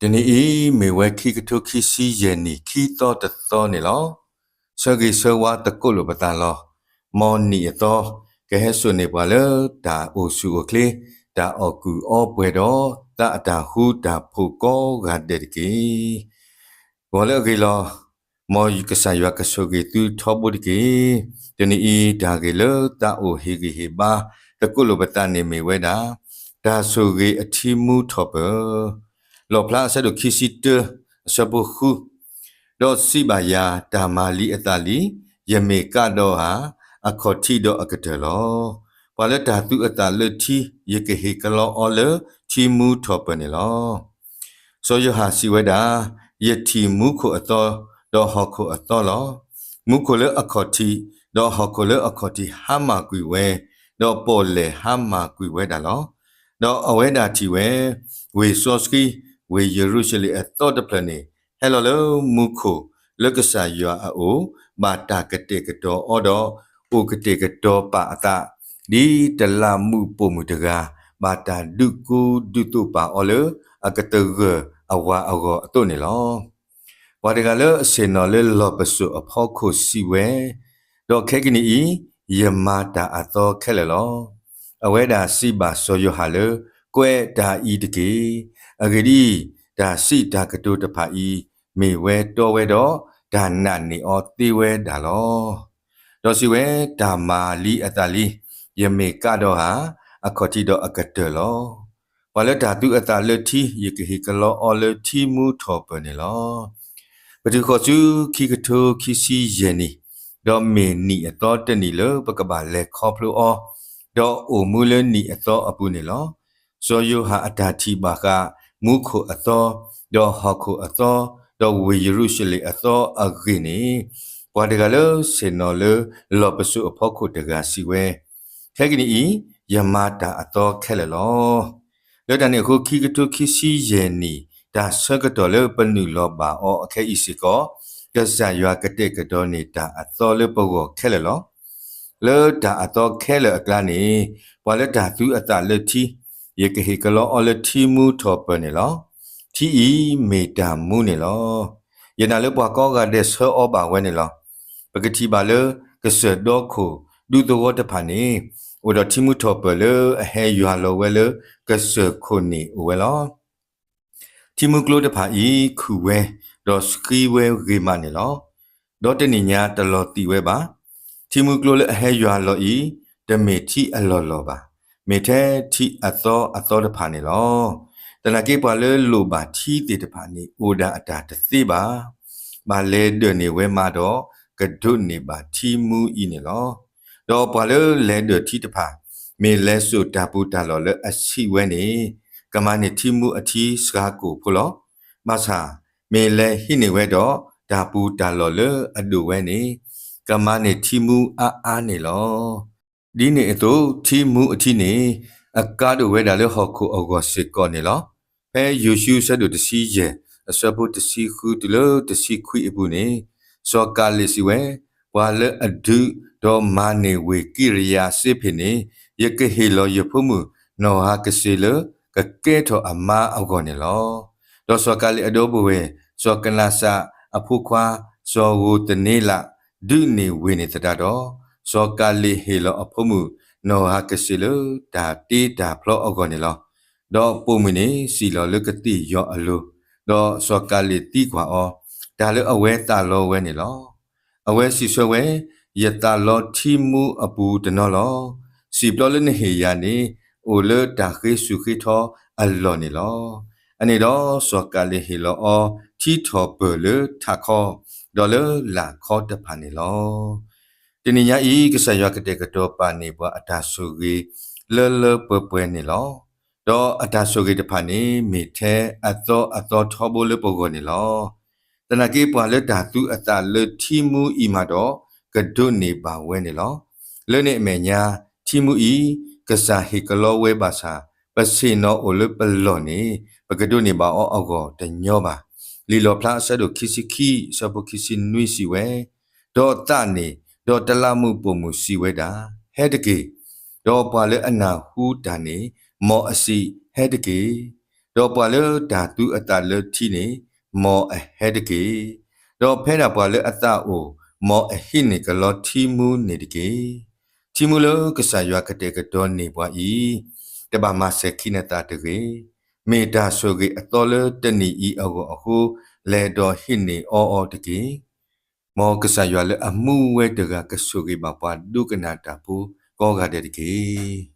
တနံၤအံၤ မ့ၢ်ဝဲခံကထိခံဆံယဲၢ်နံၣ် ခံသီတသီန့ၣ်လီၤ. ဆၢဂ့ၤဆၢဝါသကိးလိာ်ပသးလီၤ. မ်နံၣ်အသီ ကဟဲစိာ်န့ၢ်ပှၤလၢတၢ်အိၣ်ဆူၣ်အိၣ်ချ့, တၢ်အီၣ်ကူၣ်အီပှဲၤဒီး သးအတၢ်ဃူတၢ်ဖိးကိးဂၤဒဲးတက့ၢ်. ဂီၤလၢအဂ့ၤလီၤ. မ်ကစၢ်ယွၤကဆိၣ်ဂ့ၤသုထီဘိတက့ၢ်. တနံၤအံၤ တၢ်ဂ့ၢ်လၢသးအိၣ်ဟ့ၣ်ဂံၢ်ဟ့ၣ်ဘါသကိးလိာ်ပသးန့ၣ်မ့ၢ်ဝဲဒၣ် တၢ်ဆိၣ်ဂ့ၤအထံမူထီၣ်ပၢၢ်, လီၣ်ဖျါအဆၢဒိၣ်ခံဆံတၢ အဆၢဖိဃု, ဒီးစံးဘၣ်ယၤ, တၢ်မၤလံအသးလံ, ယမ့ၢ်ကးဒီးဧါ, အခီၣ်ထံးဒီးအကတၢၢ်လီၤ. ပှၤလၢတၢ်သူအသးလၢထံ, ယကဟ့ၣ်ကလီအီၤလၢထံမူထီၣ်ပၢၢ်န့ၣ်လီၤ. စီၤယိၤဟၣ်စံးဝဲဒၣ်, ယထံၣ်မူခိၣ်အသီ, ဒီးဟီၣ်ခိၣ်အသီလီၤ. မူခိၣ်လၢအခီၣ်ထံး, ဒီးဟီၣ်ခိၣ်လၢအခီၣ်ထံးဟါမၢ်ကွံာ်ဝဲ, ဒီးပီၣ်လဲၣ်ဟါမၢ်ကွံာ်ဝဲဒၣ်လီၤ. ဒီးအဝဲဒၣ်ထံၣ်ဝဲ, ဝ့ၢ်စီဆှံ, ဝ့ၢ်ယရူၤၡလ့ၣ်အသီတဖျၢၣ်န့ၣ် ဟဲလီၤလၢမူခိၣ်လၢကစၢ်ယွၤအအိၣ်, ဘၣ်တၢ်ကတဲာ်ကတီၤအီၤဒီး အိၣ်ကတဲာ်ကတီၤပာ်အသး, ဒ်တလးမူးပိာ်မုၣ်တဂၤ ဘၣ်တၢ်ဒုးကူဒုးသိးပာ်အီၤလၢ အကသဂၢၢ်အဝၤအဂီၢ်အသိးန့ၣ်လီၤ. ပှၤတဂၤလၢအဆ့ၣ်နီၤလၢလီၢ်ပစိာ်အဖီခိၣ်စံးဝဲ, ဒီးခဲကနံၣ်အံၤ, ယမၤတၢ်အသီခဲလၢာ်လီၤ. အဝဲဒၣ်စံးဘၣ်စီၤယိၤဟၣ်လၢ, ကွဲးတၢ်အံၤတက့ၢ်. အဂ့ၢ်ဒ်အံၤ, တၢ်စံးတၢ်ကတိၤတဖၣ်အံၤ မ့ၢ်ဝဲတီဝဲဒီး တၢ်နာ်န့ၢ်အီၤသ့ဝဲဒၣ်လီၤ. ဒီးစံးဝဲ, တၢ်မၤလံအသးလံ, ယမ့ၢ်ကးဒီးဧါ, အခီၣ်ထံးဒီးအကတၢၢ်လီၤ. ပှၤလၢတၢ်သူအသးလၢထံ, ယကဟ့ၣ်ကလီအီၤလၢထံမူထီၣ်ပၢၢ်န့ၣ်လီၤ. ပတုၤဃီၤဆူခံကထိခံဆံယဲၢ်နံၣ်, ဒီးမ့ၢ်နံၣ်အသီတနံၣ်လၢပကဘၣ်လဲၤခီဖျိအီၤ, ဒီးအိၣ်မူလၢနံၣ်အသီအပူၤန့ၣ်လီၤ. စီၤယိၤဟၣ်အတၢ်ထံၣ်ဘၣ်ဃး မူခိၣ်အသီ, ဒီးဟီၣ်ခိၣ်အသီ, ဒီးဝ့ၢ်ယရူၤၡလ့ၣ်အသီအဂ့ၢ်န့ၣ်, ပှၤတဂၤလၢဆ့ၣ်နီၤလၢလီၢ်ပစိာ်အဖီခိၣ်တဂၤစံးဝဲ, ခဲကနံၣ်အံၤ, ယမၤတၢ်အသီခဲလၢာ်လီၤ. လၢတၢ်န့ၣ်အဃိ ခံကထိခံဆံယဲၢ်နံၣ် တၢ်ဆၢကတီၢ်လၢပနုာ်လီၤဘၣ်အီၤအခဲအံၤစ့ၢ်ကီး, ကစၢ်ယွၤကတဲာ်ကတီၤန့ၢ်တၢ်အသီလၢပဂီၢ်ခဲလၢာ်လီၤ. လၢတၢ်အသီခဲလၢာ်အကျါန့ၣ်, ပှၤလၢတၢ်သူအသးလၢထံ, ယကဟ့ၣ်ကလီအီၤလၢထံမူထီၣ်ပၢၢ်န့ၣ်လီၤ. ထံအံၤမ့ၢ်တၢ်မူန့ၣ်လီၤ. ယနာ်လၢပှၤကိးဂၤဒဲးဆှၢအီၤဘၣ်ဝဲန့ၣ်လီၤ. ပကထံၣ်ဘၣ်လၢကစၢၢ်ဒီခိၣ်ဒူသဝီတဖၣ်န့ၣ်, အိၣ်ဒီးထံမူထီၣ်ပၢၢ်လၢအဟဲယွၤလီၤဝဲလၢကစၢၢ်ခိၣ်န့ၣ်အိၣ်ဝဲလီၤ. ထံမူကျိတဖၣ်အံၤခုၣ်ဝဲ, ဒီးဆှံဝဲဂ့ၤမးန့ၣ်လီၤ. ဒီးတနံၤညါတလီၤသံးဝဲဘၣ်. ထံမူကျိလၢအဟဲယွၤလီၤအံၤ, တမ့ၢ်ထံအလီၢ်လီၢ်ဘၣ်. မ့ၢ်ထဲထံအသီအသီတဖၣ်န့ၣ်လီၤ. သနာ်က့ပှၤလၢလိၣ်ဘၣ်ထံသ့ၣ်တဖၣ်န့ၣ် အိၣ်ဒၣ်အတၢ်တသ့ဘၣ်. ဘၣ်လဲၤဒၢးန့ၢ်ဝဲမးဒီး, ကဒိးန့ၢ်ဘၣ်ထံမူအံၤန့ၣ်လီၤ. ဒီးပှၤလၢလဲၤဒၢးထံတဖၣ်, မ့ၢ်လဲၤစိာ်တၢ်ပူၤတၢ်လီၢ်လၢအဆံးဝဲန့ၣ်, ကမၤန့ၢ်ထံမူအထံစှၤကိာ်ဖိလီၤ. ဘၣ်ဆၣ်, မ့ၢ်လဲၤဟံးန့ၢ်ဝဲဒီး, တၢ်ပူၤတၢ်လီၢ်လၢအဒိၣ်ဝဲန့ၣ်, ကမၤန့ၢ်ထံမူအါအါန့ၣ်လီၤ. ဒ်န့ၣ်အသိး, ထံမူအထံန့ၣ်, အကါဒိၣ်ဝဲဒၣ်လၢဟီၣ်ခိၣ်အဂီၢ်စ့ၢ်ကီးန့ၣ်လီၤ. ဖဲယိၤၡူအဆၢဒိၣ်တဆံယဲၢ်, အဆၢဖိတဆံဃုတုၤလၢတဆံခွံအပူၤန့ၣ်, စီၤကၤလ့းစံးဝဲ, ပှၤလၢအဒုးဒီးမၤန့ၢ်ဝ့ၢ်ကံရယၤစ့ဖ့ၣ်န့ၣ်, ယကဟ့ၣ်လီၤယဖိမုၣ်နီၢ်ဟၤကစ့ၤလၢကကဲထီၣ်အမါအဂီၢ်န့ၣ်လီၤ. ဒီးစီၤကၤလ့းအဒီပုၢ်ဝဲၢ်, စီၤကနၤစးအဖိခွါ, စီၤဧိၤသန့လး, ဒုးန့ၢ်ဝ့ၢ်န့ၣ်သတးဒီး, စီၤကၤလ့းဟ့ၣ်လီၤအဖိမုၣ်နီၢ်ဟၤကစ့ၤလၢတၢ်တ့တၢ်ဖျီအဂီၢ်န့ၣ်လီၤ. ဒီးပိာ်မုၣ်န့ၣ်စံၣ်လီၤလၢကသ့ၣ်ယီၤအလိၤ, ဒီးစီၤကၤလ့းသံကွၢ်အီၤ, တၢ်လၢအဝဲသးလီဝဲန့ၣ်လီၤ. အဝဲစံးဆၢဝဲ, ယသးလီထံမူအပူၤတနီၤလီၤ. စံာ်ပျီလၢနဟ့ၣ်ယၤန့ၣ်, အိၣ်လၢတၢ်ဃ့ဆူၣ်ဃ့ထီအလီၢ်န့ၣ်လီၤ. အန့ၣ်ဒီးစီၤကၤလ့းဟ့ၣ်လီၤအီၤထံထီၣ်ပၢၢ်လၢထးခီ, ဒီးလၢလာ်ခီတဖၣ်န့ၣ်လီၤ. တနံၤညါအံၤ ကစၢ်ယွၤကတဲာ်ကတီၤပာ်န့ၢ်ပှၤအတၢ်ဆိၣ်ဂ့ၤလၢလၢပှဲၤပှဲၤန့ၣ်လီၤ. ဒီးအတၢ်ဆိၣ်ဂ့ၤတဖၣ်န့ၣ် မ့ၢ်ထဲအသီအသီထီဘိလၢပဂီၢ်န့ၣ်လီၤ. သနာ်က့ပှၤလၢတၢ်သူအသးလၢထံမူအံၤမးဒီး ကဒိးန့ၢ်ဘၣ်ဝဲန့ၣ်လီၤ. လၢန့ၣ်အမဲာ်ညါ ထံမူအံၤ ကစၢ်ဟ့ၣ်ကလီဝဲဘၣ်ဆၣ် ပဆ့ၣ်နီၤအိၣ်လၢပလီၢ်န့ၣ် ပကဒိးန့ၢ်ဘၣ်အီၤအဂီၢ်တညီဘၣ်. လံာ်လီၣ်ဖျါအဆၢဒိၣ်ခံဆံခံ အဆၢဖိခံဆံနွံစံးဝဲ, ဒီးသးန့ၣ်, ဒီးတလးမူးပိာ်မုၣ်စံးဝဲဒၣ်, ဟဲတက့ၢ်. ဒီးပှၤလၢအနၢ်ဟူတၢ်န့ၣ်, မ်အစံး, ဟဲတက့ၢ်. ဒီးပှၤလၢတၢ်သူအသးလၢထံန့ၣ်, မ်အဟဲတက့ၢ်. ဒီးဖဲဒၣ်ပှၤလၢအသးအိၣ်, မ်အဟံးန့ၢ်ကလီထံမူန့ၣ်တက့ၢ်. ထံမူလၢကစၢ်ယွၤကတဲာ်ကတီၤန့ၢ်ပှၤအံၤ, တဘၣ်မၤစဲၤခံနသးတဂ့ၤ. မ့ၢ်တၢ်ဆိၣ်ဂ့ၤအသီလၢတနံၤအံၤအဂီၢ်အဃိ, လဲၤဒီးဟံးန့ၢ်အီၤအီၤတက့ၢ်. မ်ကစၢ်ယွၤလၢအမူဝဲတဂၤကဆိၣ်ဂ့ၤဘၣ်ပှၤဒိကနၣ်တၢ်ဖိကိးဂၤဒဲးတက့ၢ်.